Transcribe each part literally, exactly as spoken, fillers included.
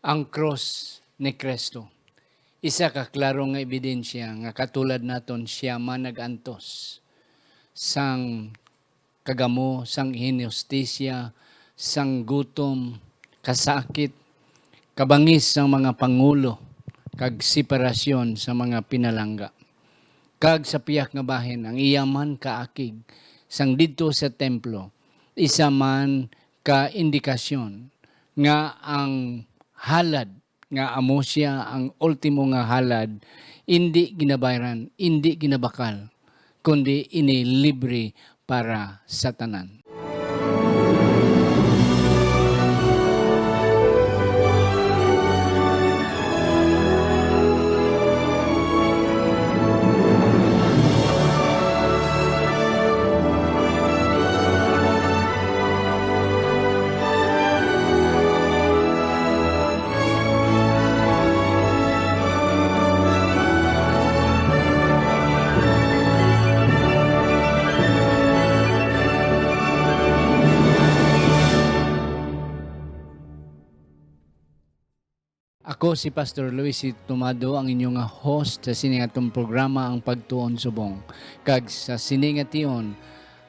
Ang krus ni Cristo, isa ka klaro nga ebidensya nga katulad naton, sia man nag-antos sang kagamo, sang inhustisya, sang gutom, kasakit, kabangis sang mga pangulo, kag separasyon sa mga pinalangga, kag sa pihak nga bahin ang iya man kaakig sang didto sa templo, isa man ka indikasyon nga ang halad, nga amo sia ang ultimo nga halad, indi ginabayran, indi ginabakal, kundi ini libre para sa tanan. Ako si Pastor Luis C. Tomado, ang inyo nga host sa sini atong programa, Ang Pagtuon Subong. Kag sa sini nga tion,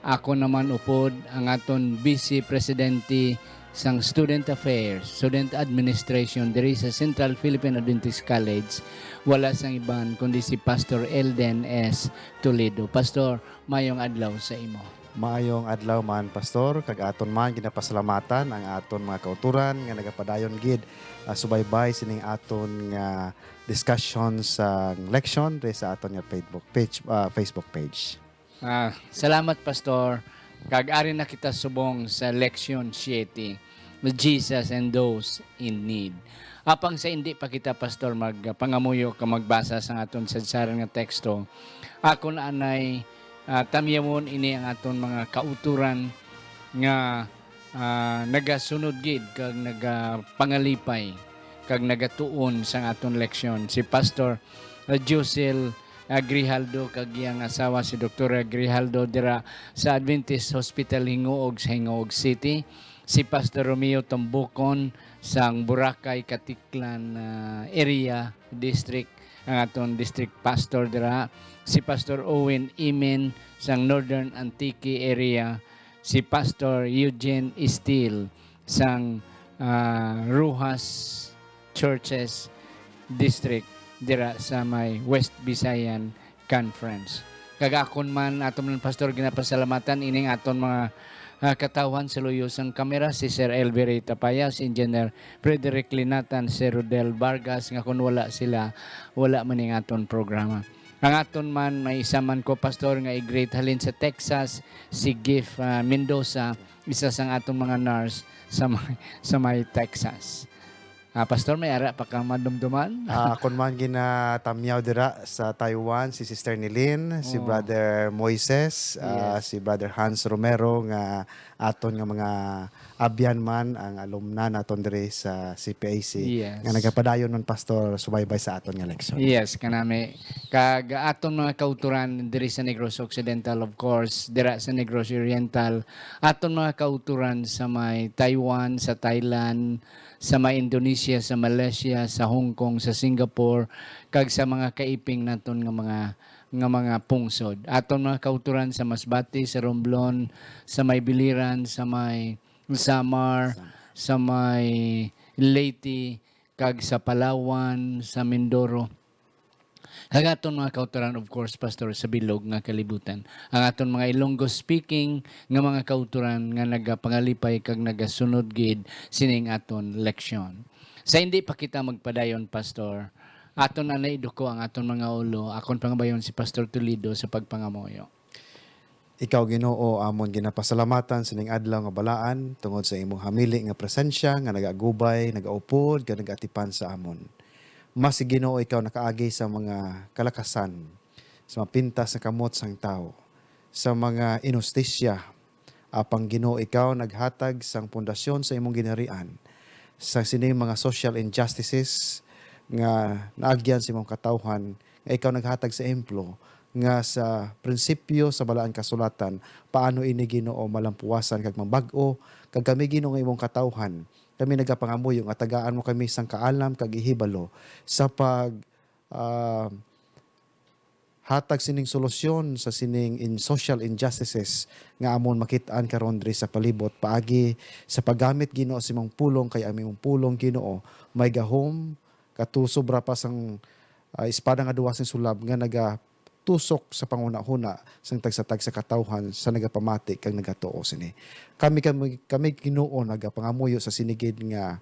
ako naman upod ang aton Vice Presidente sang Student Affairs, Student Administration diri sa Central Philippine Adventist College, wala sang iban kundi si Pastor Elden S. Toledo. Pastor, mayong adlaw sa imo. Maayong adlaw man, Pastor, kag aton man ginapasalamatan ang aton mga kauturan nga nagapadayon gid, ah, subaybay sining aton nga discussion sa leksyon diri sa aton nga Facebook page, ah, Facebook page. Ah, salamat, Pastor. Kag ari na kita subong sa leksyon siete, Jesus and Those in Need. Apang sa indi pa kita, Pastor, magpangamuyo ka magbasa sa aton sadsaran nga teksto, akon anay, ah, tamyawon ini ang aton mga kauturan nga, ah, nagasunod gid kag nagapangalipay kag nagatuon sang aton leksyon. Si Pastor, ah, Josel, ah, Grijaldo kag iyang asawa si Doktora Grijaldo dira sa Adventist Hospital Hinguog sa Hinguog City. Si Pastor Romeo Tambukon sang Boracay, Caticlan, ah, area, district, ang aton district pastor dira. Si Pastor Owen Imin sang Northern Antique area. Si Pastor Eugene Steele sang, ah, Roxas Churches District dira sa may West Visayan Conference. Kag akon man, aton man, Pastor, ginapasalamatan ining aton mga, ah, katawhan sa luyo sang kamera, si Sir Elvi Ray Tapaya, si Engineer Frederick Linatan, si Rodel Vargas, nga kun wala sila, wala man ning aton programa. Ang aton man, may isa man ko, Pastor, nga i-greet halin sa Texas, si Gift, ah, Mendoza, isa sang aton mga nurse sa may, sa may Texas. Ah, Pastor, may ara pa kang madumduman? Ah, akon man ginatamyaw dira sa Taiwan, si Sister Nilin, si Oh. Brother Moises, ah, Yes. si Brother Hans Romero, nga aton nga mga abyan man, ang alumna naton diri sa C P A C, Yes. nga nagapadayon man, Pastor, subaybay sa aton nga leksyon. Yes, kanami. Kag aton mga kauturan diri sa Negros Occidental, of course, dira sa Negros Oriental, aton mga kauturan sa may Taiwan, sa Thailand, sa may Indonesia, sa Malaysia, sa Hong Kong, sa Singapore, kag sa mga kaiping naton nga mga, nga mga pungsod. Aton mga kauturan sa Masbate, sa Romblon, sa may Biliran, sa may Samar, Samar. sa may Leyte, kag sa Palawan, sa Mindoro. Kag aton mga kauturan, of course, Pastor, sa bilog nga kalibutan. Ang aton mga Ilonggo speaking nga mga kauturan nga nagapangalipay kag nagasunod gid sining aton leksyon. Sa hindi pa kita magpadayon, Pastor, aton anay iduko ang aton mga ulo. Akon pangabayon si Pastor Toledo sa pagpangamuyo. Ikaw, Ginoo, amon ginapasalamatan sining adlaw nga balaan tungod sa imong hamili nga presensya nga nagaagubay, nagaupod, kag nagaatipan sa amon. Mas, Ginoo, ikaw nakaagi sa mga kalakasan, sa mga pintas nga kamot sang tawo, sa mga inustisya. Apang, Ginoo, ikaw naghatag sang pundasyon sa imong ginharian sa sining mga social injustices nga naagyan sa imong katawhan, nga ikaw naghatag sa ehemplo nga sa prinsipyo sa Balaan Kasulatan, paano ini, Ginoo, malampuwasan kag mabag-o, kag kami, Ginoo, nga imong katawhan, Kami nagapangamuyo nga tagaan mo kami sang kaalam kag ihibalo sa pag, ah, hatag sining solusyon sa sining in social injustices nga amon makit-an karon diri sa palibot paagi sa paggamit, Ginoo, sa imong pulong, kay ang imong pulong, Ginoo, may gahom, katusobra pa sang, ah, espada nga duwa sing sulab nga nagatusok sa panghunahuna sang tagsa-tagsa ka tawhan sa nagapamati kag nagatuo sini. Kami, kami, kami, Ginoo, nagapangamuyo sa sini gid nga,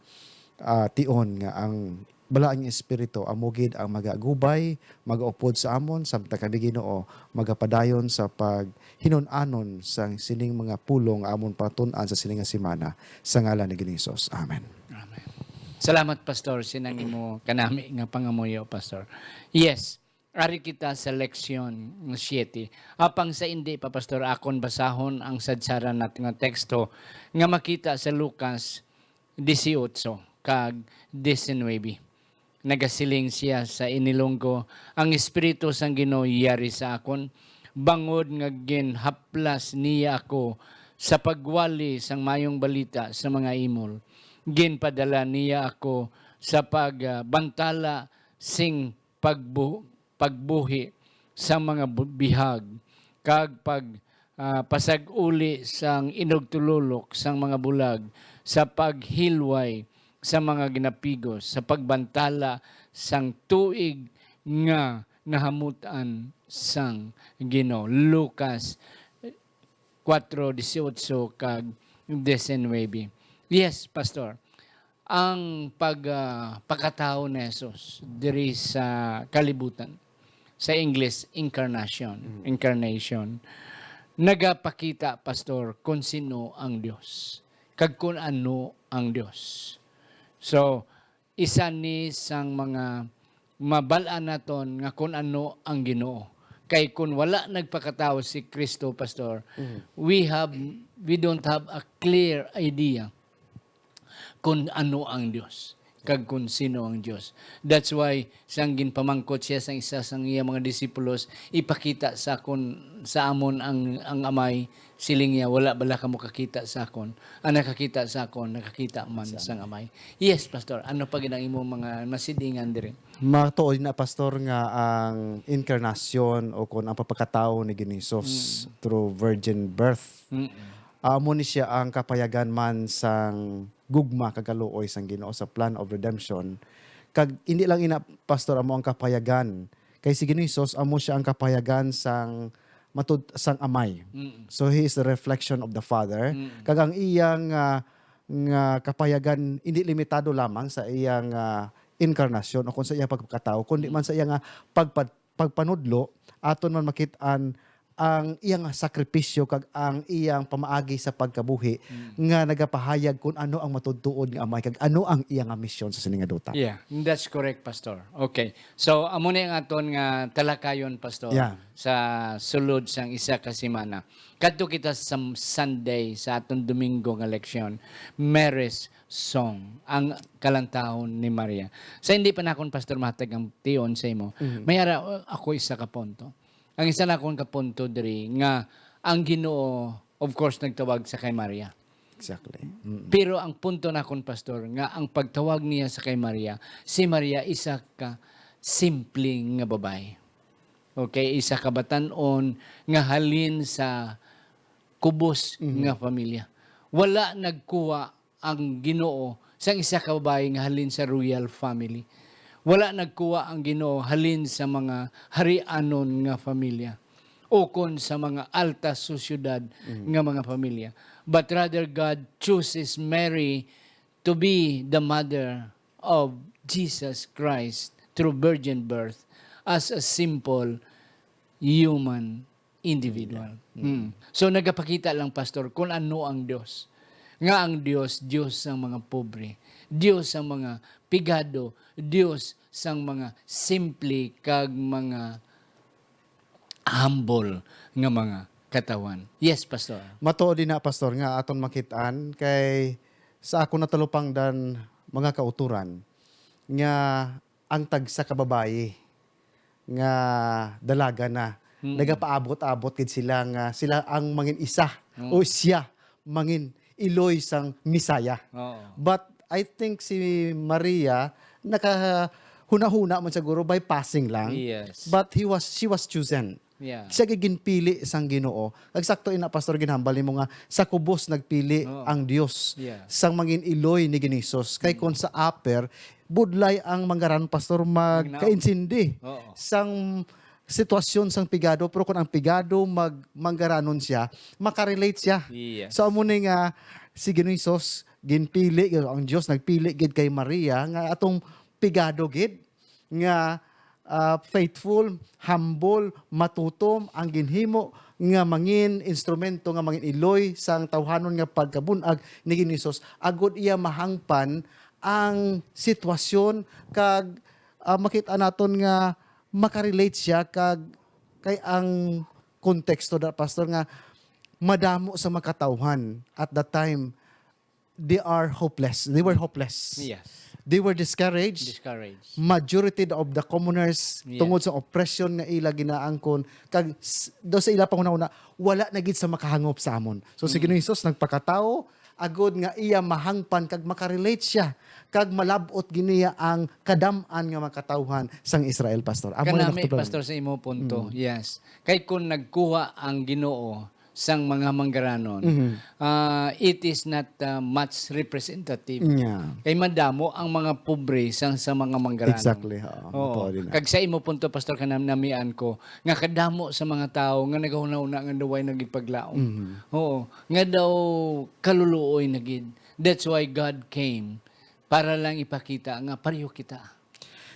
ah, tion nga ang Balaang Espiritu amo gid ang magagubay, magaupod sa amon, samtang kami, Ginoo, magapadayon sa paghinun-anon sang sining mga pulong nga amon patun-an sa sini nga semana, sa ngalan ni Ginoong Hesus. Amen. Amen. Salamat, Pastor, sinang imo kanami nga pangamuyo, Pastor. Yes, ari kita sa leksyon nga siete. Apang sa indi pa, Pastor, akon basahon ang sadsaran nato nga teksto nga makita sa Lucas dieciocho kag diecinuebe. Nagasiling sia sa inilonggo, "Ang Espiritu sang Ginoo yari sa akon, bangod nga ginhaplas niya ako sa pagwali sang Maayong Balita sa mga imol. Ginpadala niya ako sa pagbantala sing pagbu-, pagbuhi sang mga bu-, bihag, kag pag, ah, pasag-uli sang inugtululok sang mga bulag, sa paghilway sa mga ginapigos, sa pagbantala sang tuig nga nahamutan sang Ginoo." Lucas kuatro dieciocho kag diecinuebe. Yes, Pastor. Ang pag, ah, pagkatawo ni Jesus diri sa kalibutan, sa English, incarnation, Mm. incarnation, nagapakita, Pastor, kung sino ang Dios kag kung ano ang Dios. So, isa ni sang mga mabal-an naton nga kun ano ang Ginoo. Kay kun wala nagpakatawo si Kristo, Pastor, Mhm. we have, we don't have a clear idea kun ano ang Dios kag kun sino ang Dios. That's why sang ginpamangkot siya sang isa sang iya mga disipulos, "Ipakita sa akon, sa amon ang, ang Amay." Siling niya, "Wala bala kamo kakita sa akon? Ang nakakita sa akon, nakakita man Sa sang Amay." Yes, Pastor. Ano pa gid ang imong mga masidingan diri? Matuod na, Pastor, nga ang inkarnasyon o kon ang pagpakatawo ni Ginoong Hesus Mm. through virgin birth, Mm. amo ni siya ang kapayagan man sang gugma kag kaluoy sang Ginoo sa plan of redemption. Kag hindi lang ina, Pastor, amo ang kapayagan. Kay si Ginoong Hesus, amo siya ang kapayagan sang matud-, sang Amay. Mm. So, he is the reflection of the Father. Mm. Kag ang iyang, ah, nga kapayagan hindi limitado lamang sa iyang, ah, inkarnasyon o kung sa iyang pagkatawo, kundi Mm. man sa iyang, ah, pagpa-, pagpanudlo, aton man makit-an ang iyang sakripisyo kag ang iyang pamaagi sa pagkabuhi Mm. nga nagapahayag kung ano ang matuod-tuod nga Amay kag ano ang iyang misyon sa sini nga duta. Yeah, that's correct, Pastor. Okay. So, amo ni ang aton nga talakayon, Pastor, Yeah. sa sulod sang isa ka semana. Kadto kita sa Sunday, sa aton Domingo nga leksyon, Mary's Song, ang kalantahon ni Maria. Sa hindi pa nakon, Pastor, mahatag ang tion sa imo, Mhm. may ara ako isa ka punto. Ang isa nakon ka punto diri nga ang Ginoo, of course, nagtawag sa kay Maria. Exactly. Mm. Pero ang punto nakon, Pastor, nga ang pagtawag niya sa kay Maria, si Maria isa ka simple nga babayi. Okay, isa ka batan-on nga halin sa kubos Mhm. nga pamilya. Wala nagkuha ang Ginoo sang isa ka babayi nga halin sa royal family. Wala nagkuha ang Ginoo halin sa mga harianon nga familya, ukon sa mga alta sosyedad Mhm. nga mga pamilya. But rather, God chooses Mary to be the mother of Jesus Christ through virgin birth as a simple human individual. Mm. Hmm. So, nagapakita lang, Pastor, kung ano ang Dios. Nga ang Dios, Dios sang mga pobre, Dios sang mga pigado, Dios sang mga simple kag mga humble nga mga katawhan. Yes, Pastor. Matuod din na, Pastor, nga aton makit-an kay sa akon natalupangdan, mga kauturan, nga ang tagsa ka babayi nga dalaga na, Mm. nagapaabot-abot gid sila nga sila ang mangin isa Mm. o siya mangin iloy sang Messiah. Oo. But I think si Maria nakahuna-huna man siguro by passing lang. Yes. But he was, she was chosen. Yeah. Siya gid ginpili sang Ginoo. Kag sakto ina, Pastor, ginhambal nimo nga sa kubos nagpili Oo. ang Dios Yeah. sang mangin-iloy ni Ginisus. Kay Mm. kung sa upper, budlay ang manggaranon, Pastor, Magnaog. magkaintindi Oo. sang sitwasyon sang pigado, pero kung ang pigado mag-, manggaranon siya, makarelate siya. Yes. So, amo ni nga si Ginoong Jesus, ginpili, ang Dios nagpili gid kay Maria nga atong pigado gid nga, ah, faithful, humble, matutom ang ginhimo nga mangin instrumento nga mangin iloy sang tawhanon nga pagkabun-ag ni Ginoong Jesus, agud iya mahangpan ang sitwasyon kag, ah, makita naton nga makarelate siya kag kay ang konteksto da, Pastor, nga madamo sa makatawhan at that time, they are hopeless. They were hopeless. Yes. They were discouraged. Discouraged. Majority of the commoners, Yes. tungod sa oppression nga ila ginaangkon, kag s-, do sa ila panghunahuna, wala na gid sa makahangop sa amon. So, si Mm. Ginoong Jesus nagpakatawo, agod nga iya mahangpan kag makarelate siya, kag malab-ot gid niya ang kadam-an nga makatawhan sang Israel, Pastor. Amo na Kanami, nakatubag. Pastor, sa imo punto, Mm. yes. Kay kung nagkuha ang Ginoo sang mga manggaranon, Mhm. ah, it is not, ah, much representative. Yeah. Kay madamo ang mga pobre sang sa mga manggaranon. Exactly, oo. Oo. Matuod na. Kag sa imo punto, Pastor, kanam-, namian ko nga kadamo sa mga tawo nga nagahuna-huna nga daw way nagipaglaom. Mhm. Oo. Nga daw kaluluoy na gid. That's why God came, para lang ipakita nga pareho kita.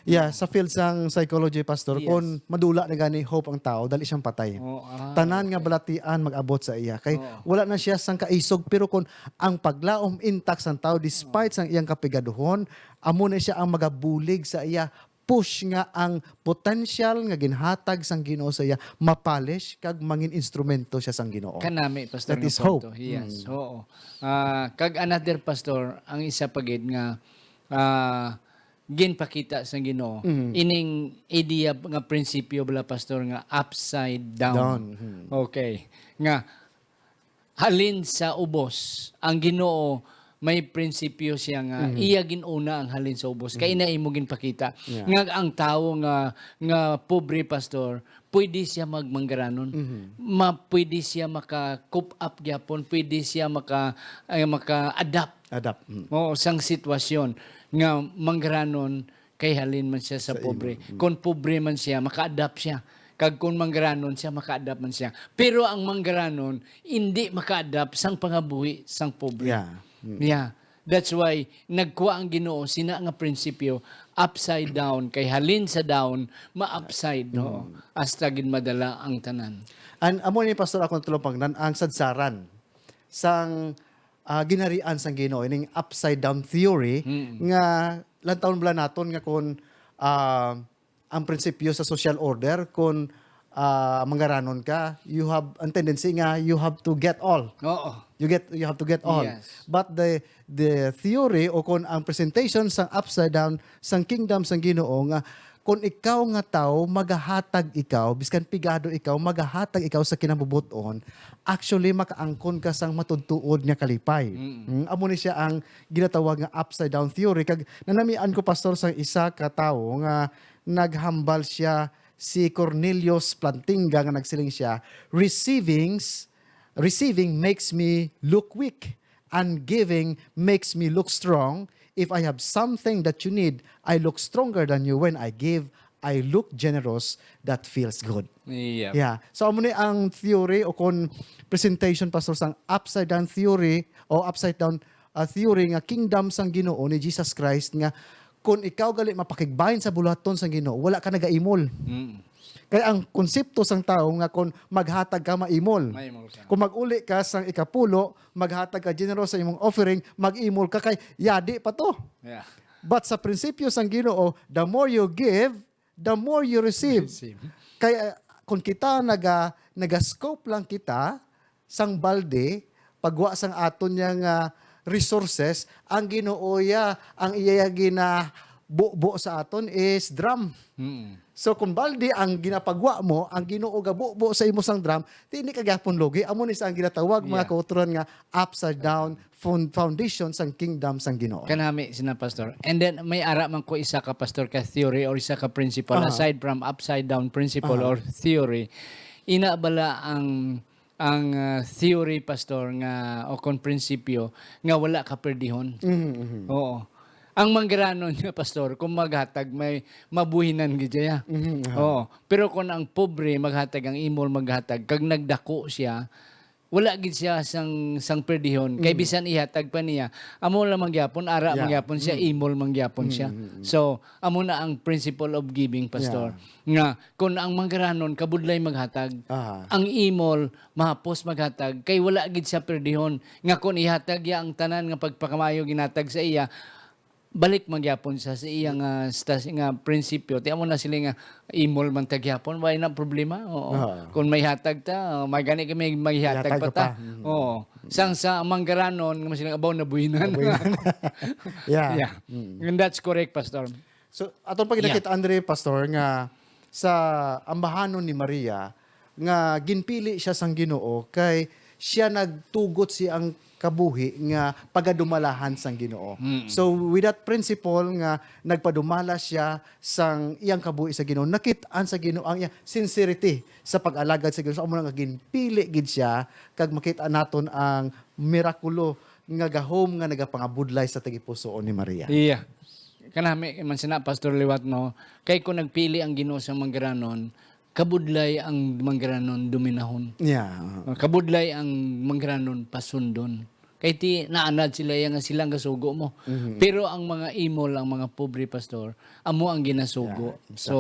Yeah, sa field sang psychology, Pastor, Yes. kung madula na gani hope ang tao, dali siyang patay. Oh, ah, Tanan nga okay. balatian mag-abot sa iya. Kay Oo. wala na siya sang kaisog, pero kung ang paglaom intact sang tao, despite Oo. sang iyang kapigaduhon, amo na siya ang magabulig sa iya, push nga ang potential nga ginhatag sang Ginoo sa iya, mapolish kag mangin instrumento siya sang Ginoo. Kanami, Pastor, That nga is hope. punto. Yes, Mm. oo. Ah, kag another, Pastor, ang isa pa gid nga, ah, ginpakita sang Ginoo, Mm. ining idea nga prinsipyo bala, Pastor, nga upside down. Down, hmm. Okay. Nga halin sa ubos, ang Ginoo may prinsipyo siya nga Mhm. iya gin-una ang halin sa ubos. Kay Mhm. ina imo ginpakita Yeah. nga ang tawo nga, nga pobre, Pastor, pwede siya magmanggaranon. Mhm. Ma-, pwede siya maka-cope up gyapon, pwede siya maka-, ay, maka-adapt. Adapt, mm. Oo, sang sitwasyon nga manggaranon kay halin man siya sa Sa pobre. imo, mm. Kung pobre man siya, maka-adapt siya. Kag kung manggaranon siya, maka-adapt man siya. Pero ang manggaranon, hindi maka-adapt sang pangabuhi sang pobre. Yeah. Mm. Yeah. That's why nagkuha ang Ginoo sina nga prinsipyo, upside down, kay halin sa down, ma-upside, no? Mm. Hasta gid madala ang tanan. An, amo ni, Pastor, akong tulong-pangnan, ang sadsaran sang, ah, ginharian sang Ginoo, ining upside down theory Mm. nga lantawon bala naton nga kung, ah, ang prinsipyo sa social order, kung, ah, manggaranon ka, you have, ang tendency nga you have to get all. Oo. You get, you have to get all. Yes. But the, the theory o kung ang presentation sang upside down sang kingdom sang Ginoo nga kung ikaw nga tawo, magahatag ikaw, biskan pigado ikaw, magahatag ikaw sa kinabubot-on, actually, makaangkon ka sang matudtuod nga kalipay. Mm. Mm, amo ni siya ang ginatawag nga upside down theory. Kag nanamian ko, Pastor, sang isa ka tawo nga naghambal siya, si Cornelius Plantinga, nga nagsiling siya, "Receivings, receiving makes me look weak, and giving makes me look strong. If I have something that you need, I look stronger than you. When I give, I look generous. That feels good." Yep. Yeah. So, amo ni ang theory o kon presentation, Pastor, sang upside down theory o upside down, ah, theory nga kingdom sang Ginoo ni Jesus Christ, nga kung ikaw gali mapakigbahin sa buluhaton sang Ginoo, wala ka nagaimol. Mm. Kay ang konsepto sang tawo nga kung maghatag ka, maimol. Maimol ka. Kung mag-uli ka sang ikapulo, maghatag ka generous sa imong offering, mag-imol ka kay yadi pa to. Yeah. But sa prinsipyo sang Ginoo, the more you give, the more you receive. Receive. Kay, uh, kung kita naga, naga-scope lang kita sang balde, pagwa sang aton niya nga resources, ang Ginoo ya, ang iya gina, bubo sa aton is drum. Mm. So, kung balde ang ginapagwa mo, ang Ginoo gabubo sa imo sang drum, dili ka gyapon lugi. Amo ni sa ang ginatawag, mga Yeah. kauturan, nga upside down fun-, foundation sang kingdom sang Ginoo. Kanami sina, Pastor. And then, may ara man ko isa ka, Pastor, ka theory or isa ka principle, Aha. aside from upside down principle Aha. or theory, ina bala ang, ang, ah, theory, Pastor, nga, o kon prinsipyo, nga wala ka perdihon. Mhm, mhm. Oo. Ang manggaranon nga, Pastor, kung maghatag, may mabuhinan gid siya. Mhm, aha. Oo. Pero kung ang pobre maghatag, ang imol maghatag, kag nagdako siya, wala gid siya sang, sang perdihon. Kay Mm. bisan ihatag pa niya, amo lang man gyapon, ara man Yeah. gyapon siya, Mm. imol man gyapon siya. Mm, mm, mm. So, amo na ang principle of giving, Pastor. Yeah. Nga, kung ang manggaranon, kabudlay maghatag. Aha. Ang imol, mahapos maghatag. Kay wala gid siya perdihon. Nga kung ihatag ya ang tanan nga pagpakamaayo ginhatag sa iya, balik man gyapon sa, sa iyang, ah, sta-, nga prinsipyo. Ti amo na sila nga imol man ta gyapon, wala na problema. Oo. Oo. Kung may hatag ta, oh, may gani kami may hatag Ihatag pa ka ta. pa. Mm. Oo. Sang sa manggaranon, nga sila abaw nabuhinan. Nabuhinan. Yeah. Yeah. Mm. And that's correct, Pastor. So, aton pa Yeah. ginakita, Andre, Pastor, nga sa ambahanon ni Maria, nga ginpili siya sang Ginoo kay siya nagtugot siyang kabuhi nga pagadumalahan sang Ginoo. Mm. So, with that principle nga nagpadumala siya sang iyang kabuhi sa Ginoo, nakit-an sa Ginoo ang iyang sincerity sa pag-alagad sa Ginoo. So, amo na nga ginpili gid siya, kag makita naton ang mirakulo nga gahom nga nagapangabudlay sa tagipusoon ni Maria. Iya. Kanami man sina, Pastor, liwat, no? Kay kung nagpili ang Ginoo sa manggaranon, kabudlay ang manggaranon duminahon. Yeah. Uh, kabudlay ang manggaranon pasundon. Kay ti naanad sila iya nga sila ang gasugo mo. Mhm. Pero ang mga imol, ang mga pobre, Pastor, amo ang ginasugo. Yeah, exactly. So,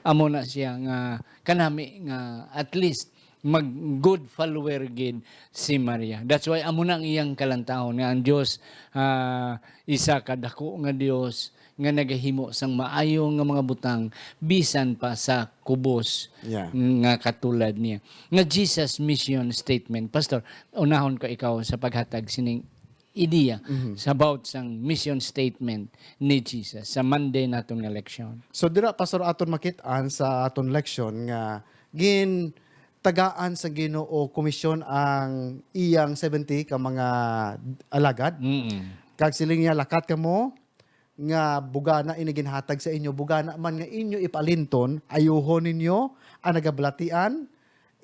amo na siya nga kanami nga at least mag good follower gid si Maria. That's why amo na ang iyang kalantahon nga ang Dios, ah, isa ka dako nga Dios, nga nagahimo sang maayo nga mga butang bisan pa sa kubos Yeah. nga katulad niya. Nga Jesus mission statement. Pastor, unahon ko ikaw sa paghatag sining ideya Mhm. sa about sang mission statement ni Jesus sa Monday naton nga leksyon. So, dira, Pastor, aton makit-an sa aton leksyon nga gintagaan sa Ginoo komisyon ang iyang seventy ka mga alagad. Mm-mm. Kag siling niya, "Lakat kamo nga bugana ini ginhatag sa inyo, bugana man nga inyo ipalinton, ayuhon ninyo ang nagabalatian,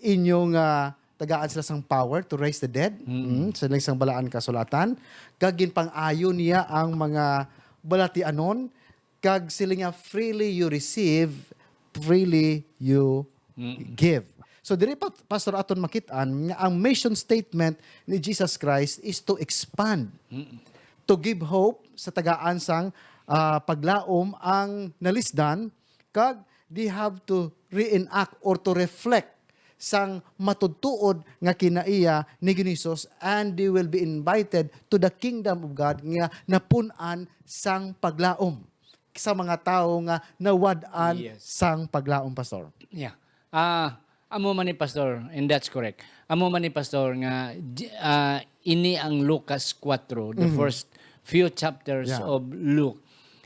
inyo nga tagaan sila sang power to raise the dead." Mm. Mm, sa isang balaan kasulatan. Kag ginpang-ayo niya ang mga balatianon, kag siling niya, "Freely you receive, freely you Mm. give." So, diri pa, Pastor, aton makit-an nga ang mission statement ni Jesus Christ is to expand, Mm. to give hope sa tagaan sang, ah, paglaom ang nalisdan, kag they have to reenact or to reflect sang matudtuod nga kinaiya ni Ginoong Jesus, and they will be invited to the kingdom of God nga napun-an sang paglaom sa mga tawo nga nawad-an Yes. sang paglaom, Pastor. Yeah. Ah, amo man ni, Pastor, and that's correct. Amo man ni, Pastor, nga, j-, ah, ini ang Lucas four, the Mhm. first few chapters Yeah. of Luke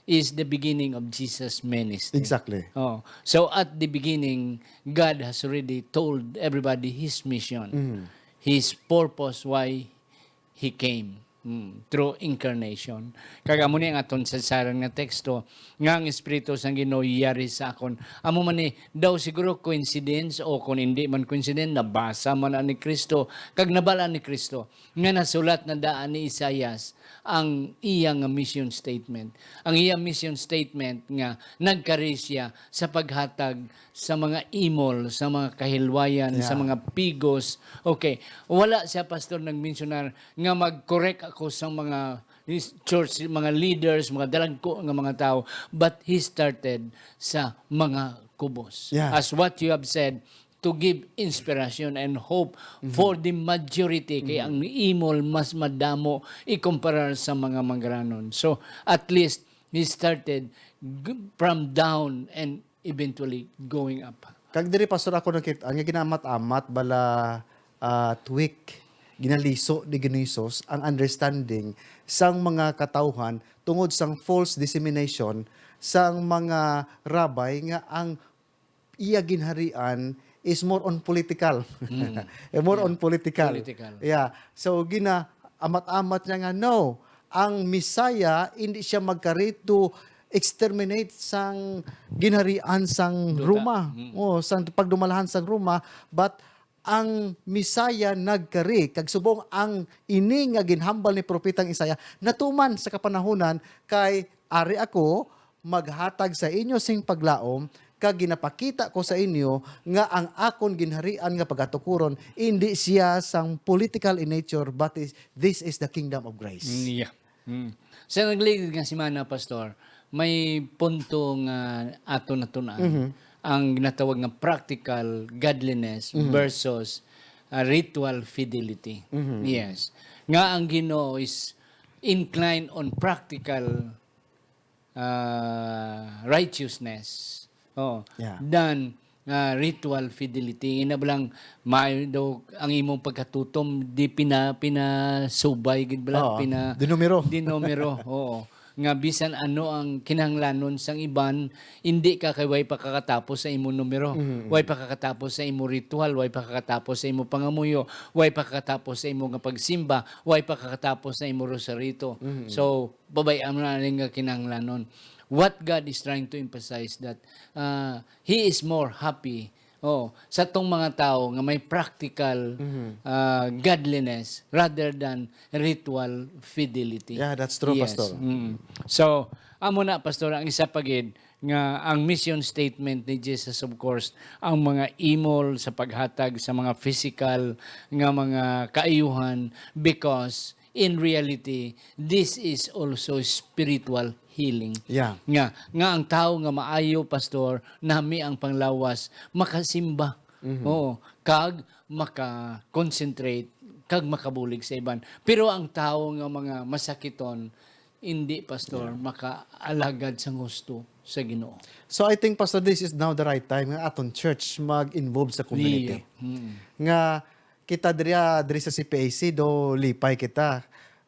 is the beginning of Jesus' ministry. Exactly. Oh. So at the beginning, God has already told everybody his mission, Mhm. his purpose, why he came. Mm, through incarnation. Kag amo ni ang aton sadsaran nga teksto, nga ang Espiritu sang Ginoo yari sa akon. Amo man ni, daw siguro coincidence, o kung hindi man coincidence, nabasa man na ni Kristo, kag nabal-an ni Kristo, nga nasulat na daan ni Isaias ang iya nga mission statement. Ang iya mission statement nga nagkari siya sa paghatag sa mga imol, sa mga kahilwayan, sa Yeah. mga pigos. Okay, wala siya, Pastor, nagmensyonar nga mag-correct ako sa mga church, mga leaders, mga dalagko nga mga tao, but he started sa mga kubos. Yeah. As what you have said, to give inspiration and hope Mhm. for the majority, kay Mhm. ang imol mas madamo ikumparar sa mga manggaranon. So, at least, he started g-, from down and eventually going up. Kag diri, Pastor, ako nakita nga ginamat-amat bala, ah, tweak ginaliso ni Ginoong Hesus ang understanding sang mga katawhan tungod sang false dissemination sang mga rabbi nga ang iya ginharian is more on political. Mm. Eh, more Yeah. on political. Political. Yeah. So, gina-amat-amat niya nga, no, ang Messiah, hindi siya magkari to exterminate sang ginharian sang Duta. Roma. Mm. Oh, sang pagdumalahan sang Roma, but ang Messiah nagkari, kag subong ang ini nga ginhambal ni Propetang Isaiah natuman sa kapanahunan, kay ari ako maghatag sa inyo sing paglaom, kag ginapakita ko sa inyo nga ang akon ginharian nga pagatukuron indi siya sang political in nature, but is, this is the kingdom of grace. Mm, yeah. Mm. Sa nagligid nga semana, Pastor, may punto nga ato natun-an, Mhm. ang ginatawag nga practical godliness Mhm. versus, ah, ritual fidelity. Mhm. Yes. Nga ang Ginoo is inclined on practical, ah, righteousness. Oh, Yeah. than, ah, ritual fidelity. Ina ba lang, maayo daw ang imong pagkatutom, di pina-, pinasubay gid bala, Oo. pina-, Dinumero. dinumero, oo. Nga bisan ano ang kinahanglanon sang iban, hindi ka kay way pa kakatapos sa imo numero, Mhm, way mhm. pa kakatapos sa imo ritual, way pa kakatapos sa imo pangamuyo, way pa kakatapos sa imo nga pagsimba, way pa kakatapos sa imo rosarito. Mhm. So, babay-an mo na rin nga kinahanglanon. What God is trying to emphasize that, ah, He is more happy, oh, sa tong mga tawo nga may practical, Mhm. ah, godliness rather than ritual fidelity. Yeah, that's true, Yes. Pastor. Mm. So, amo na, Pastor, ang isa pa gid nga ang mission statement ni Jesus, of course, ang mga imol sa paghatag sa mga physical nga mga kaayuhan, because in reality, this is also spiritual healing. Yeah. Nga, nga ang tawo nga maayo, Pastor, nami ang panglawas, makasimba. Mhm. Oo, kag maka-concentrate, kag makabulig sa iban. Pero ang tawo nga mga masakiton, hindi, Pastor, Yeah. makaalagad sang husto sa Ginoo. So, I think, Pastor, this is now the right time nga aton church mag-involve sa community. Yeah. Mm. Nga kita diri, ah, diri sa C P A C, do lipay kita.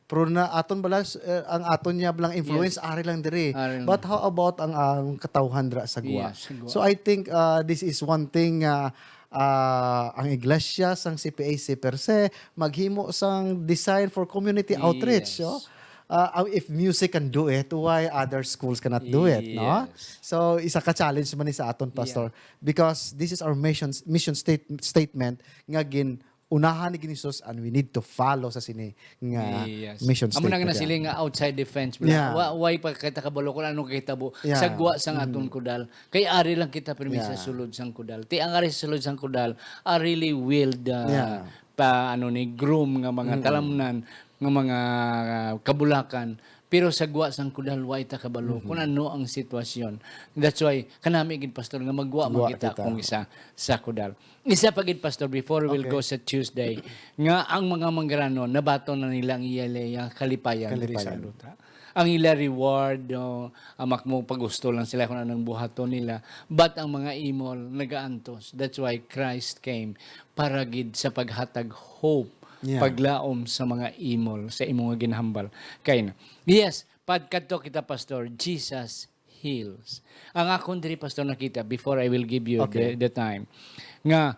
Pero na aton bala, eh, ang aton niya bala influence, Yes. ari lang diri. Ari lang. But how about ang, ang katawhan dira sa Guwa? Yes, sa Guwa. So, I think, ah, this is one thing, ah, ah, ang iglesia sang C P A C per se, maghimo sang design for community outreach, Yes. oh. Ah, ah, if music can do it, why other schools cannot do it, no? Yes. So, isa ka challenge man ni sa aton, Yeah. Pastor, because this is our mission, mission state-, statement nga gin-, unahan ni Ginoong Hesus, and we need to follow sa sini nga Yes. mission Amo na nga statement, nasiling yeah. nga outside the fence, bala. Yeah. Wa-, way pa kita kabalo kung ano kahitabo Yeah. sa guwa sang Mm. aton kudal. Kay ari lang kita pirmi sa Yeah. sulod sang kudal. Ti ang ari sa sulod sang kudal, are really wild, uh, Yeah. pa, ano ni, groom nga mga Mm. talamnan, nga mga, uh, kabulakan. Pero sa guwa sang kudal, way ta kabalo Mhm. kung ano ang sitwasyon. That's why, kanami gid, Pastor, nga magwa Guwa man kita kita. kung isa sa kudal. Isa pa gid, Pastor, before we'll Okay. go sa Tuesday, nga ang mga manggaranon, nabaton na nila ang ila, ila kalipayan diri sa Kalipayan. luta. Ang ila reward, no, amak mo, pagusto lang sila kung anong buhaton nila. But ang mga imol, nagaantos. That's why Christ came, para gid sa paghatag hope, Yeah. paglaom sa mga imol, sa imo nga ginahambal. Kay na. Yes, pagkadto kita, Pastor, Jesus heals. Ang akon diri, Pastor, nakita, before I will give you Okay. the, the time, nga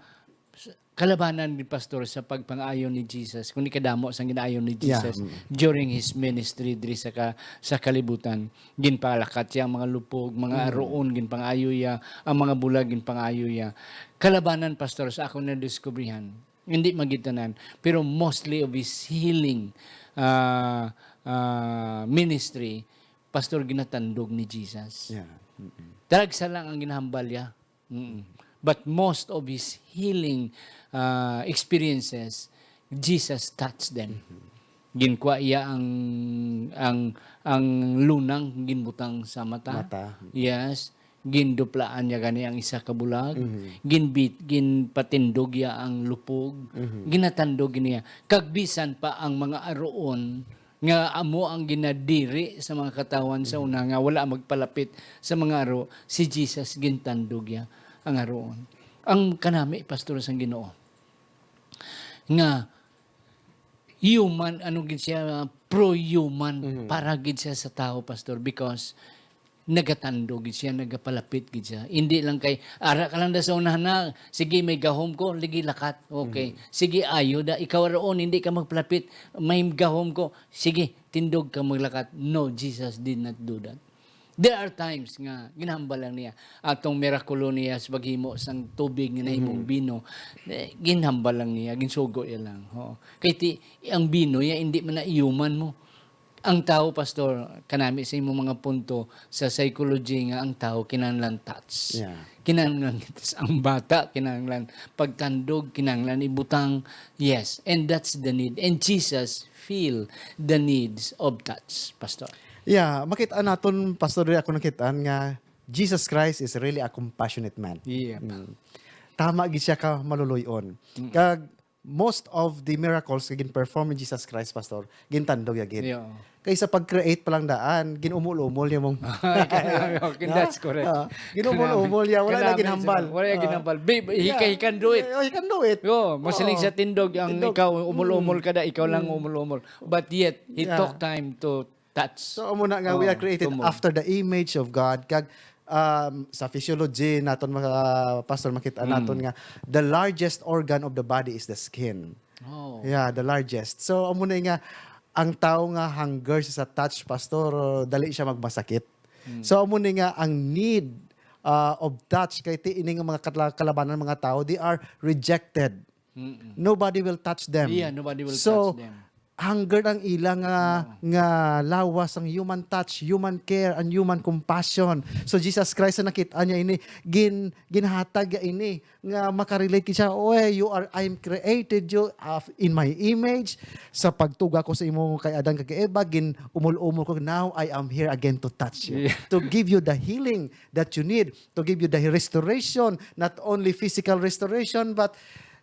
s-, kalabanan ni Pastor sa pagpangaayo ni Jesus, kung ikadamo sang ginaayo ni Yeah, Jesus mm. during his ministry diri sa ka-, sa kalibutan. Ginpalakat siya ang mga lupog, mga Mm. aruon, ginpangaayo iya, ang mga bulag, ginpangaayo iya. Kalabanan, Pastor, sa akon nadiskubrihan, hindi man gid tanan, pero mostly of his healing, ah, ah, ministry, Pastor, ginatandog ni Jesus. Yeah. Mm-mm. Taragsa lang ang ginahambal niya. Mm. But most of his healing, ah, experiences, Jesus touched them. Mm-hmm. Ginkuha iya ang, ang, ang lunang ginbutang sa mata. Mata. Yes. Ginduplaan niya gani ang isa ka bulag. Mm-hmm. Ginbit-, ginpatindog iya ang lupog. Mm-hmm. Ginatandog niya. Kag bisan pa ang mga aruon nga amo ang ginadiri sa mga katawhan sa Mhm. una nga wala magpalapit sa mga aro, si Jesus gintandog iya ang aruon. Ang kanami, Pastor, sang Ginoo, nga human, ano gid siya, pro-human Mhm. para gid siya sa tao, Pastor, because nagatandog gid siya, nagapalapit gid siya. Hindi lang kay, "Ara ka lang da sa unahan na, sige, may gahom ko, ligi lakat. Okay. Mhm. Sige, ayo da, ikaw aroon, hindi ka magpalapit, may gahom ko. Sige, tindog ka maglakat." No, Jesus did not do that. There are times nga ginhambal lang niya atong mirakulo niya sa paghimo sang tubig nga nahimong Mhm. bino. Eh, ginhambal lang niya, ginsugo niya lang. Oo. Kay ti, ang bino ya hindi man na human mo. Ang tao, Pastor, kanami sa imong mga punto sa psychology nga ang tao kinahanglan touch. Yeah. Kinahanglan ang bata, kinahanglan pagtandog, kinahanglan ibutang. Yes, and that's the need. And Jesus feel the needs of touch, Pastor. Yeah, makita naton, Pastor, diri ako nakitaan nga Jesus Christ is really a compassionate man. Yeah. Mm. Tama gid siya ka maluloy-on. Mm. Kag most of the miracles nga gin-perform ni Jesus Christ, Pastor, gintandog ya gid. Yeah. Kaysa pag-create pa lang daan, gin-umol-umol niya mong Okay, No? that's correct. Ah, gin-umol-umol niya, wala na Kanami ginhambal. sila. Wala na Ah. ginhambal. Babe, he Yeah. can, he can do it. Yeah, he can do it. Yo, masiling Oo. sa tindog, ang Tindog. ikaw, umul-umul Mm. ka da, ikaw lang Mm. umul-umul. But yet, he Yeah. took time to touch. So, amo na nga, we are Oo, created tumog. after the image of God. Kag, um, sa physiology naton, mga pastor, makita Mm. naton nga the largest organ of the body is the skin. Oh. Yeah, the largest. So, amo na nga, ang tao nga hunger siya sa touch, pastor, dali siya magmasakit. Mm. So, amo na nga ang need, uh, of touch kay ti ini nga mga katla-, kalabanan, mga tao, they are rejected. Mm-mm. Nobody will touch them. Yeah, nobody will So, touch them. hunger ang ila nga, Oo. nga lawas ang human touch, human care, and human compassion. So, Jesus Christ, sa nakita niya ini, gin-, ginhatag niya ini, nga makarelate siya, "Oy, you are, I am created you, uh, in my image. Sa pagtuga ko sa imo kay Adan kag kay Eva, gin-umol-umol ko. Now, I am here again to touch you, Yeah. to give you the healing that you need, to give you the restoration, not only physical restoration, but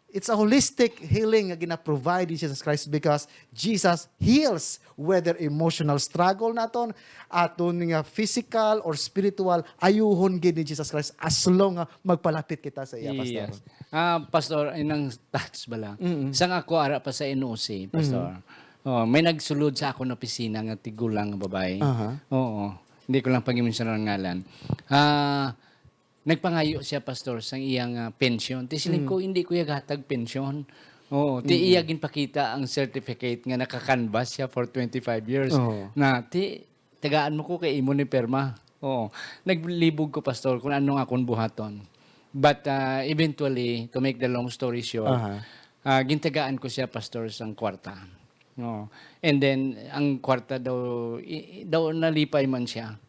it's a holistic healing nga gina-provide ni Jesus Christ, because Jesus heals whether emotional struggle naton, aton nga physical or spiritual, ayuhon gid ni Jesus Christ as long nga magpalapit kita sa iya, Pastor. Yes. Ah, Pastor, inang touch bala. Mm-mm. Sang ako ara pa sa N O C, Pastor. Mm-hmm. Oh, may nagsulod sa akon opisina nga tigulang nga babae. Aha. Oo. Hindi ko lang pag-mention ang ngalan. Ah, nagpangayo siya, Pastor, sang iyang, ah, pensyon. Ti siling Mm. ko, "Hindi ko iya gatag pensyon." Oo, ti Mm-mm. iya ginpakita ang certificate nga naka-canvas siya for twenty-five years. Oo. Na, ti, tagaan mo ko kay imo ni perma. Oo. Naglibog ko, Pastor, kung anong akon buhaton. But, ah, eventually, to make the long story short, Aha. ah, gintagaan ko siya, Pastor, sang kwarta. Oo. And then, ang kwarta daw, i-, daw nalipay man siya.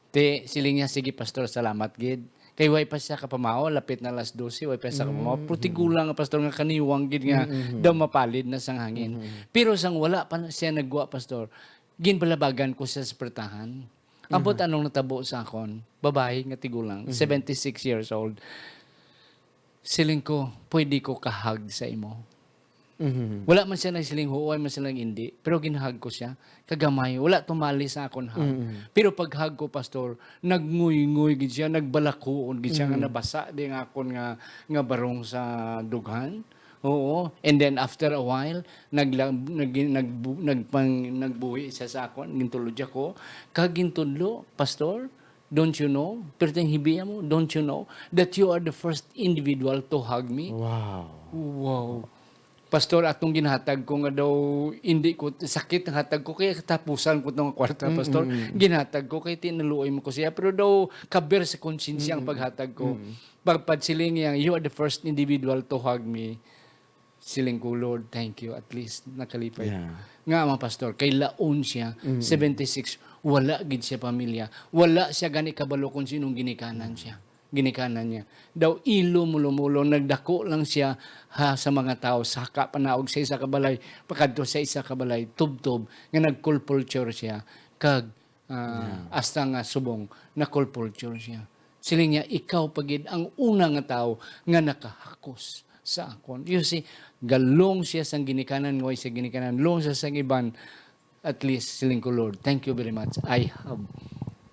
Ti, siling niya, "Sige, Pastor, salamat gid." Kay way pa siya kapamahaw, lapit na alas dose, way pa siya kapamahaw. Mm, Pero mm. tigulang nga, Pastor, nga kaniwang gid nga Mm, mm, mm. daw mapalid na sang hangin. Mm, mm. Pero sang wala pa na siya nagwa, Pastor, ginbalabagan ko siya sa pertahan. Ambot Mhm. anong natabo sa akon, babae nga tigulang, Mhm. seventy-six years old. Siling ko, "Pwede ko kahag sa imo?" Mhm. Wala man siya nagsiling, "Huway man siya nag-indi." Pero ginhag ko siya. Kagamay. Wala tumali sa akon hag. Mhm. Pero pag-hug ko, Pastor, nagnguy-nguy gid siya, nagbalakuon gid siya nga Mhm. nabasa di nga akon nga, nga barong sa dughan. Oo. And then after a while, nagla-, nag-, nagbu-, nagpang-, nagbuhi siya sa akon, gintulod siya ko. Kag gintudlo, "Pastor, don't you know?" Perting hibiya mo, "Don't you know that you are the first individual to hug me?" Wow. Wow. "Pastor, atong ginhatag ko nga daw, hindi ko, sakit ang hatag ko, kaya katapusan ko tong kwarta, Mm, Pastor. mm, mm. Ginhatag ko, kay tinaluoy mo ko siya. Pero daw, kaber sa konsensya ang Mm, mm. paghatag ko." Mm. Pagpadsiling niya, "You are the first individual to hug me." Siling ko, "Lord, thank you. At least, nakalipay." Yeah. Nga, mga pastor, kay laon siya, Mm. seventy-six, wala gid siya pamilya. Wala siya gani kabalo kung sinong ginikanan siya. Ginikanan niya. Daw ilo mulo-mulo, nagdako lang siya, ha, sa mga tao, saka panaog sa isa ka balay, pakadto sa isa ka balay, tubtob, nga nagkulpulture siya, kag, ah, Yeah. hasta nga subong, nakulpulture siya. Siling niya, "Ikaw pa gid ang una nga tawo nga nakahakos sa akon." You see, galong siya sang ginikanan, nga way siya ginikanan, long siya sang iban, at least, siling ko, "Lord, thank you very much. I have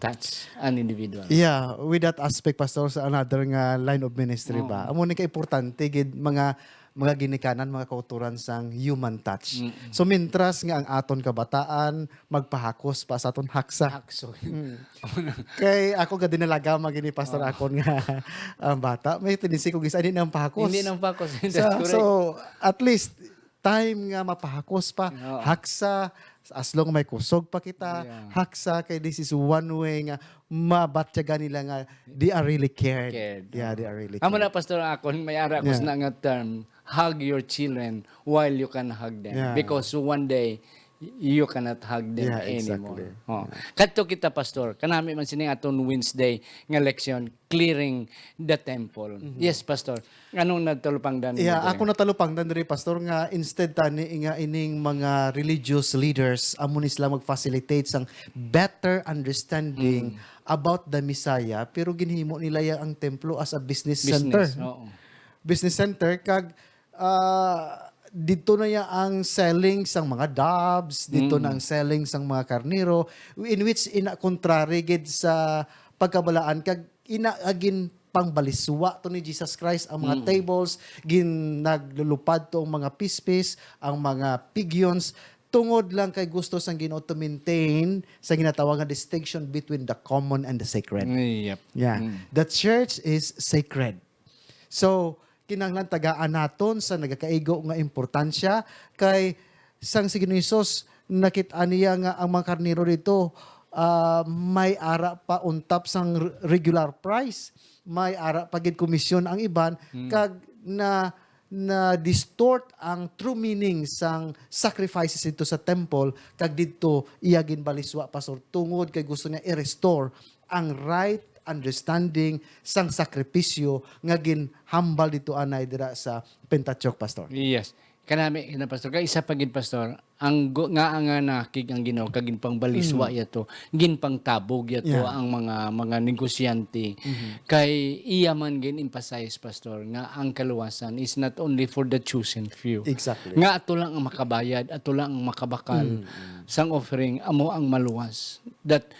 touched an individual." Yeah, with that aspect, Pastor, sa another nga line of ministry ba? Oo. Amo ni ka-importante gid, mga, mga ginikanan, mga kauturan sang human touch. Mm-mm. So, mintras nga ang aton kabataan magpahakos pa sa aton haksa. Hakso. Mm. Kay ako, gadinalaga magini, Pastor, Oo. akon nga, ang bata. May tendency ko gisa, hindi nang pahakos. Hindi nang pahakos. That's So, correct. so, at least, time nga mapahakos pa, Oo. haksa, as long may kusog pa kita, Yeah. haksa, kay this is one way nga mabatyagan nila nga they are really cared. Cared, Yeah, oo. they are really Amo cared. na, Pastor, akon, may ara ko Yeah. sa nga term, "Hug your children while you can hug them." Yeah. Because one day, y-, you cannot hug them Yeah, anymore. exactly. Oh. Yeah. Kadto kita, Pastor. Kanami man sini aton Wednesday nga leksyon, clearing the temple. Mhm. Yes, Pastor. Anong natalupangdan mo Yeah, diri? ako natalupangdan diri, Pastor, nga instead tani nga ining mga religious leaders, amo ni sila mag-facilitate sang better understanding Mm. about the Messiah, pero ginhimo nila ya ang templo as a business Business, center. oo. Business center, kag, ah, dito na ya ang selling sang mga doves, dito Mm. na ang selling sang mga karnero, in which ina contrary gid sa pagkabalaan, kag ina agin pangbaliswa to ni Jesus Christ ang mga Mm. tables, gin naglulupad to ang mga pispis, ang mga pigeons, tungod lang kay gusto sang Ginoo to maintain sa ginatawag nga distinction between the common and the sacred. Yep. Yeah. Mm. The church is sacred. So, kinahanglan tagaan naton sa nagakaigo nga importansya, kay sang si Ginoong Jesus, nakit-an niya nga ang mga karnero dito, ah, may ara pa on top sang r-, regular price, may ara pa gid komisyon ang iban, Mm. kag na, na-distort ang true meaning sang sacrifices dito sa temple, kag dito iya ginbaliswa, Pastor, tungod kay gusto niya i-restore ang right understanding sang sakripisyo nga ginhambal dito anay dira sa Pentateuch, Pastor. Yes. Kanami na, Pastor. Kay isa pa gid, Pastor, ang gu-, nga, nga nakig ang Ginoo kag ginpangbaliswa Mm. yato, ginpangtabog yato Yeah. ang mga, mga negosyante. Mhm. Kay iya man gin-emphasize, Pastor, nga ang kaluwasan is not only for the chosen few. Exactly. Nga ato lang ang makabayad, ato lang ang makabakal Mm, mm. sang offering, amo ang maluwas. That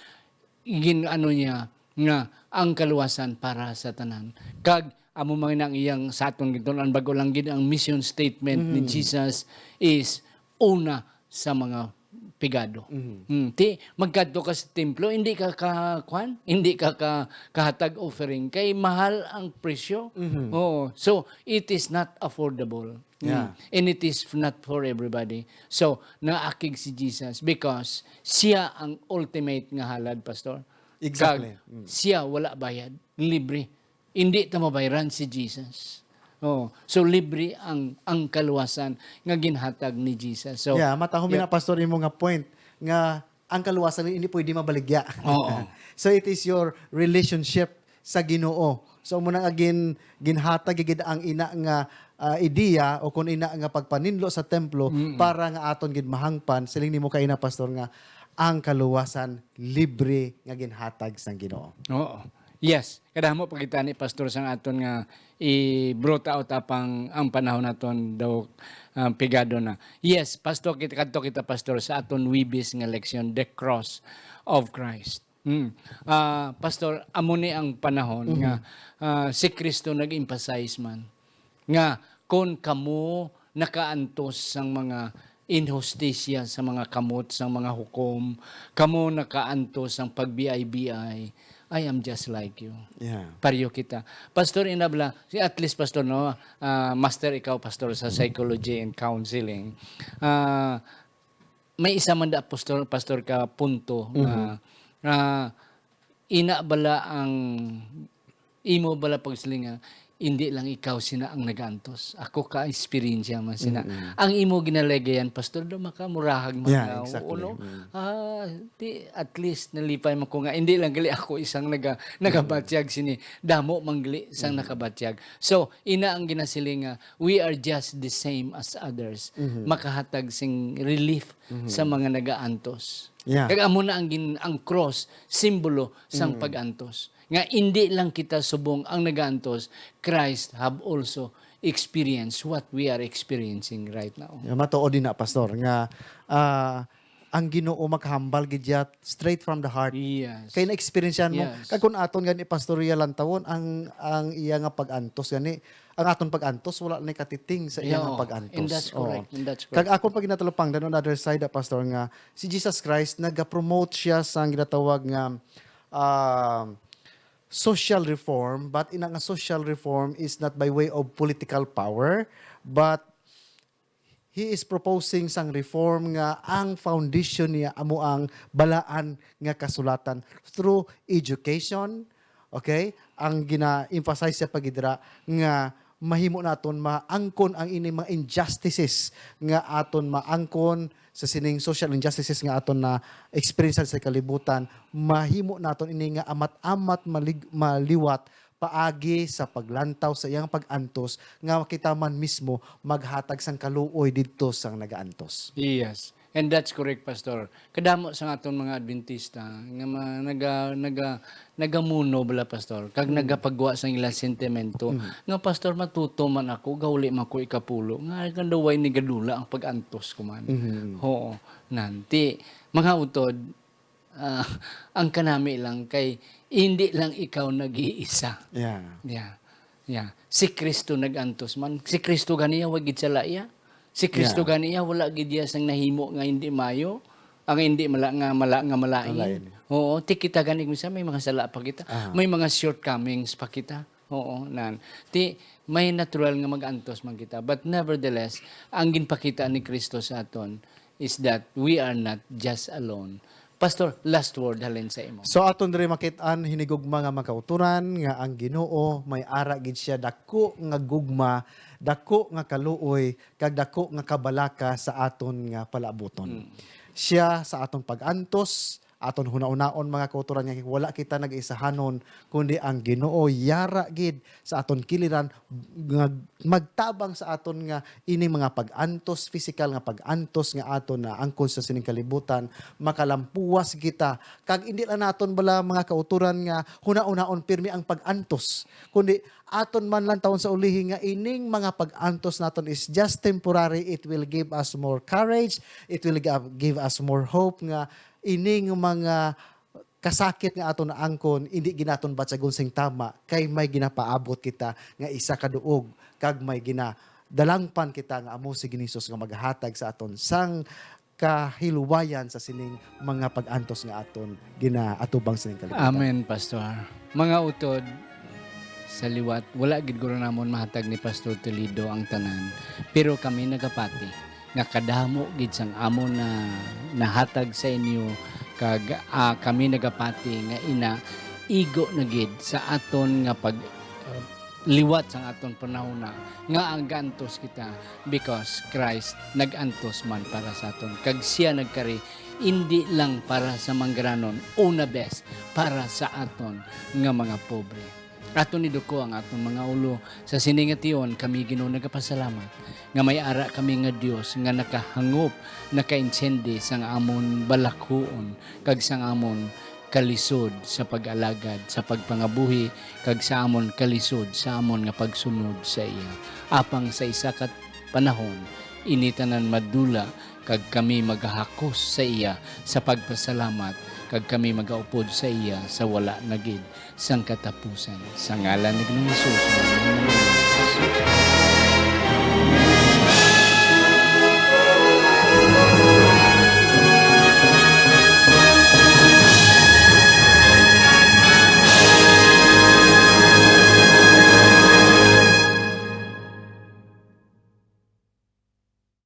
gin-ano niya nga ang kaluwasan para sa tanan. Kag amo man ang iyang sa aton gintun-an, bag-o lang gid ang mission statement ni Mm. Jesus is una sa mga pigado. Mhm. Hmm, ti, magkadto ka sa templo, hindi ka ka-, kwan? Hindi ka ka-, kahatag offering kay mahal ang presyo. Mhm. Oo. So, it is not affordable. Mm. Yeah. And it is not for everybody. So, naakig si Jesus because siya ang ultimate nga halad, Pastor. Exactly. Kag Mm. siya wala bayad, libre. Hindi ta mabayran si Jesus. Oh, so libre ang, ang kaluwasan nga ginhatag ni Jesus. So, Yeah, matahom yeah. na, Pastor, imo nga point nga ang kaluwasan hindi pwede mabaligya. Oo. So it is your relationship sa Ginoo. So amo na nga gin-, ginhatag gid ang ina nga, ah, ideya o kun ina nga pagpaninlo sa templo Mm. para nga aton gid mahangpan. Siling nimo kaina, Pastor, nga ang kaluwasan libre nga ginhatag sang Ginoo. Oo. Yes. Kadamo pa kita ni Pastor sang aton nga i-brought out apang ang panahon naton daw, ah, pigado na. Yes, Pastor, kita, kadto kita, Pastor, sa aton Webis nga leksyon, The Cross of Christ. Hmm. Ah, Pastor, amo ni ang panahon Mhm. nga, ah, si Cristo nag-emphasize man nga kon kamo nakaantos sang mga inhustisya sa mga kamot sang mga hukom, kamo nakaantos sang pagbiay-biay, I am just like you. Yeah. Pareho kita. Pastor, inabla, si, at least, Pastor, no, ah, master ikaw, Pastor, sa psychology and counseling. Ah, may isa man da, Pastor, Pastor, ka punto nga, Mhm. ah, ina bala ang imo bala pagsiling nga, "Hindi lang ikaw sina ang nagaantos. Ako ka-eksperyensya man sina." Mm-mm. Ang imo ginalegayan, Pastor, daw makamurahag man Yeah, nga, exactly. oo, no? Mm. Ah, di, at least nalipay man ko nga, hindi lang gali ako isang naga-, nagabatyag sini. Damo man gali sang Mm. nakabatyag. So, ina ang ginasiling nga, "We are just the same as others." Mhm. Makahatag sing relief Mhm. sa mga nagaantos. Yeah. Kag amo na ang gin-, ang cross, simbolo sang Mm. pag-antos. Nga indi lang kita subong ang nagaantos, Christ have also experienced what we are experiencing right now. Yeah, matuod din na, Pastor, nga, ah, ang Ginoo makahambal gid siya straight from the heart. Yes. Kay na-experience yan mo. Yes. Kag kung aton gani pastorya lantawon, ang, ang iya nga pag-antos gani, ang aton pag-antos, wala na katiting sa iya Yeah, nga oo. pag-antos. And that's Oo. correct. And that's Kag correct. Akon pa ginatulapang, on the other side, ah, Pastor, nga si Jesus Christ nagapromote siya sa ginatawag nga ah, social reform, but ina nga social reform is not by way of political power, but he is proposing sang reform nga ang foundation niya amo ang balaan nga kasulatan through education, okay? Ang gina-emphasize siya pa gid dira nga mahimo naton maangkon ang ini mga injustices nga aton maangkon sa sining social injustices nga aton na experience sa kalibutan, mahimo naton ini nga amat-amat malig- maliwat paagi sa paglantaw sa iyang pag-antos nga kita man mismo maghatag sang kaluoy didto sang nagaantos. Yes. And that's correct, Pastor. Kadamo sa aton mga Adventista nga ma- naga, naga, nagamuno bala, Pastor, kag nagapagwa sa ila sentimento nga, "Pastor, matuto man ako, gauli man ko ikapulo, nga kanda way ni gadula ang pag-antos ko man." Oo. Nanti, mga utod, ah, ang kanami lang kay hindi lang ikaw nag-iisa. Yeah. Yeah. Yeah. Si Kristo nag-antos man. Si Kristo ganiya, wa gid sala iya. Si Kristo Yeah. ganiya, wala gid iya sang nahimo nga hindi mayo. Ang hindi mala nga mala nga malain. Malain. Oo, ti kita gani kung sa may mga sala pa kita. Ah. May mga shortcomings pa kita. Oo, nan. Ti may natural nga mag-antos man kita. But nevertheless, ang ginpakita ni Kristo sa aton is that we are not just alone. Pastor, last word halin sa imo. So aton diri makit-an hinigugma nga mga kauturan nga ang Ginoo may ara gid siya dako nga gugma, dako nga kaluoy, kag dako nga kabalaka sa aton nga palaabuton. Siya sa aton pag-antos, aton hunahunaon mga kauturan nga wala kita nag-isahanon, kundi ang Ginoo yara gid sa aton kiliran nga magtabang sa aton nga ining mga pag-antos, physical nga pag-antos nga aton na angkon sa sining kalibutan, makalampuwas kita. Kag indi lang naton bala mga kauturan nga hunahunaon pirmi ang pag-antos, kundi aton man lang tawon sa ulihi nga ining mga pag-antos naton is just temporary. It will give us more courage, it will gi- give us more hope nga ining mga kasakit nga aton naangkon, hindi ginaton batyagon sing tama, kay may ginapaabot kita nga isa ka duog, kag may ginadalangpan kita nga amo si Ginoong Hesus nga maghatag sa aton sang kahilwayan sa sining mga pag-antos nga aton ginaatubang sining kalibutan. Amen, Pastor. Mga utod, sa liwat, wala gid guro namon mahatag ni Pastor Toledo ang tanan, pero kami nagapati nga kadamo gid sang amon na nahatag sa inyo, kag, ah, kami nagapati nga ina igo na gid sa aton nga pag, ah, liwat sang aton panahona nga ang gantos kita, because Christ nag-antos man para sa aton, kag siya nagkari indi lang para sa manggaranon, una bes para sa aton nga mga pobre. Aton iduko ang aton mga ulo. Sa sini nga tion, kami, Ginoo, nagapasalamat nga may ara kami nga Dios nga nakahangop, nakaintindi sang amon balakhuon kag sang amon kalisod sa pag-alagad, sa pagpangabuhi, kag sa amon kalisod sa amon nga pagsunod sa iya. Apang sa isa ka panahon, ini tanan madula, kag kami magahakos sa iya sa pagpasalamat, kag kami magaupod sa iya sa wala na gid sang katapusan. Sa ngalan ni Ginoong Hesus, amen.